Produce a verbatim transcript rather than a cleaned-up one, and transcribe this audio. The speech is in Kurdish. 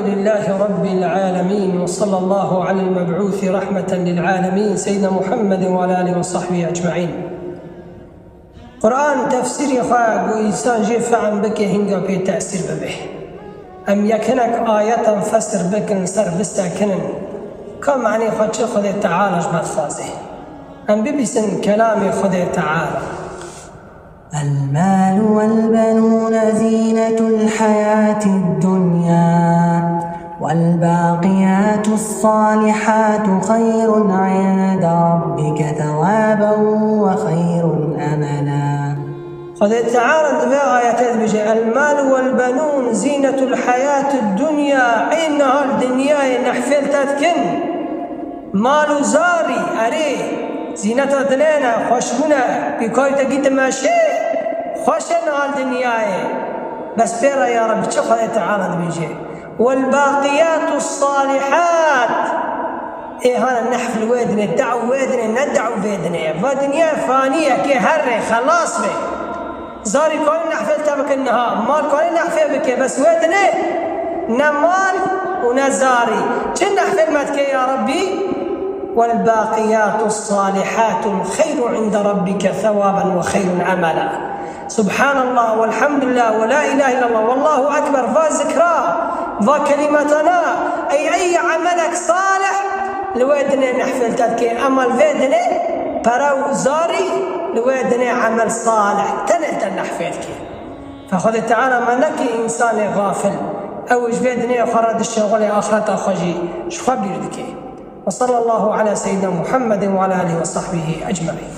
لله رب العالمين، وصلى الله على المبعوث رحمة للعالمين، سيدنا محمد وعلى آله وصحبه أجمعين. Quran tefsîrê xwe ku însan jê fehm bike, hinga pê tesîr bibe. Em yek hinek ayetan fesir bikin, ser bisekinin. Ka manê xwe çi Xwedê Teala ji me dixwaze. Em bibîsin kelamê Xwedê Teala. المال والبنون زينة الحياة الدنيا والباقيات الصالحات خير عند ربك ثوابا وخير أملا. Xwedê Teala di vê ayetê dibêje, المال والبنون زينة الحياة الدنيا, ê niha li dinyayê nehfê li te dikin. Mal û zarî, erê, zîneta dilê ne, xweşbûn e, pîkayî te gî dimeşê, xweş e niha li dinyayê. Bes pê re ya Rebbi çi Xwedê Teala dibêje? والباقيات الصالحات. Ê hana nehf li wê dinê, dew wê dinê, ne dew vê dinê. Va dinya fanî ye, kê her rê, xelas be. Zarî karê nehfê te bikin niha, mal karê nehfê bike, bes wê dinê ne mal û ne zarî. Çi nehfê me dike ya Rebbî? والباقيات الصالحات خير عند ربك ثوابا وخير أملا. سبحان الله والحمد لله ولا إله إلا الله والله أكبر, va zikra, va kelimetana, ey, ey emelek salih li wê dinê nehfê li te dike, ema li vê dinê pere û zarî, li wê dinê emel salih tenê li te nehfê dike. Fe Xwedê Teala me neke însanê xafil, ew ji vê dinê xwe re dişixulê, axireta xwe jî ji xwe bîr dike. وصلى الله على سيدنا محمد وعلى آله وصحبه أجمعين.